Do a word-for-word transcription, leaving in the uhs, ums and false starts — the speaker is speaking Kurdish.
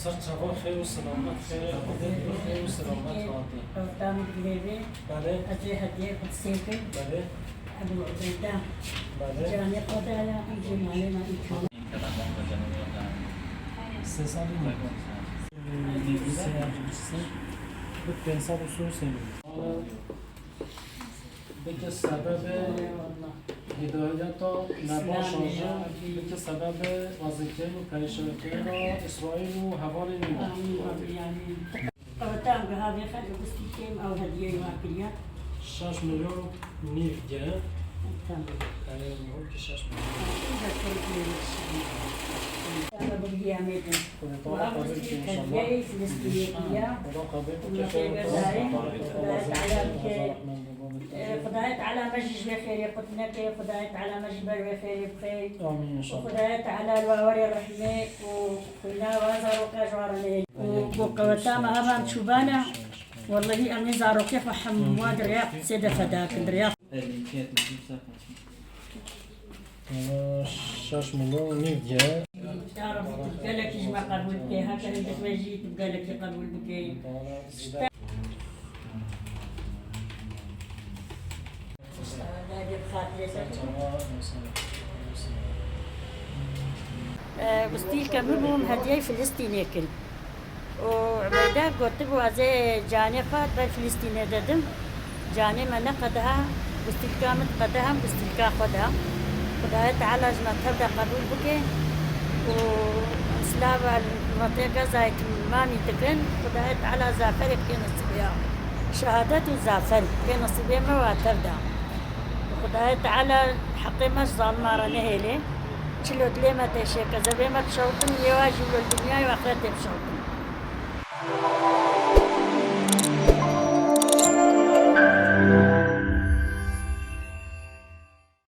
Ser çava xêr û selamet, xêr û selamet hatî. Ortamı bileve, Belê, ez ê hediyê Qudsê kim. Belê. Ebu Ubeyda. Belê. Canê xwe dala, em jî malê me îkram. Sê salî ne? Bi pênc sed û sê û sê. Bike sebebê hidayeta nebaş, bike sebebê razîkirin û perîşankirina Îsraîl û hevalên wî be. Amîn, amîn, amîn. Qeweta em giha vê xelkê gustî kêm ew hediyeyê we kiriye. Şeş milyon nîv ge. Tamam. Erê, nîv ki şeş milyon. Em de kir kir. Em de bilgiye mêdin. Xwedê Teala qebûl bike inşallah. Hediyeyê Filistînê kiriye. Xweda qebûl bike. Xwedayê Teala bike. Ee, Xwedayê Teala me jî ji vê xêrê qut neke, Xwedayê Teala me jî ber vê xêrê bixê. Amîn inşallah. Xwedayê Teala li we were rehmê û xwîna we zaroka ji we re nehêle. Û ku qeweta me hevan çûbana, wellehî em ê zarokê xwe hemû wan di rêya Qudsê de feda kin, di rêya Şeş milyon nîv diye. Ya Rabbi, tu gelekî ji me qebûl bike, heke hindik me jî tu gelekî qebûl bike. Gustîlke min bûm hediyeyê Filistînê kir. û Ubeyde gotibû, ez ê canê xwe ber Filistînê de dim. Canê me neqediha, gustîlka min diqediha, em gustîlka xwe de. Xwedayê Teala ji me tev de qebûl bike û em silava li Metê Gazayê ki mamî dikin, Xwedayê Teala zaferê bike nesîbê ya. Şehadet û zafer bike nesîbê me wa tev de. Xwedayê Teala heqê me ji zalima re nehêlê. Çilo dilê me tê şêke, zevê me bişewtin, yê wa jî wilo li dinyayê û axretê bişewtin.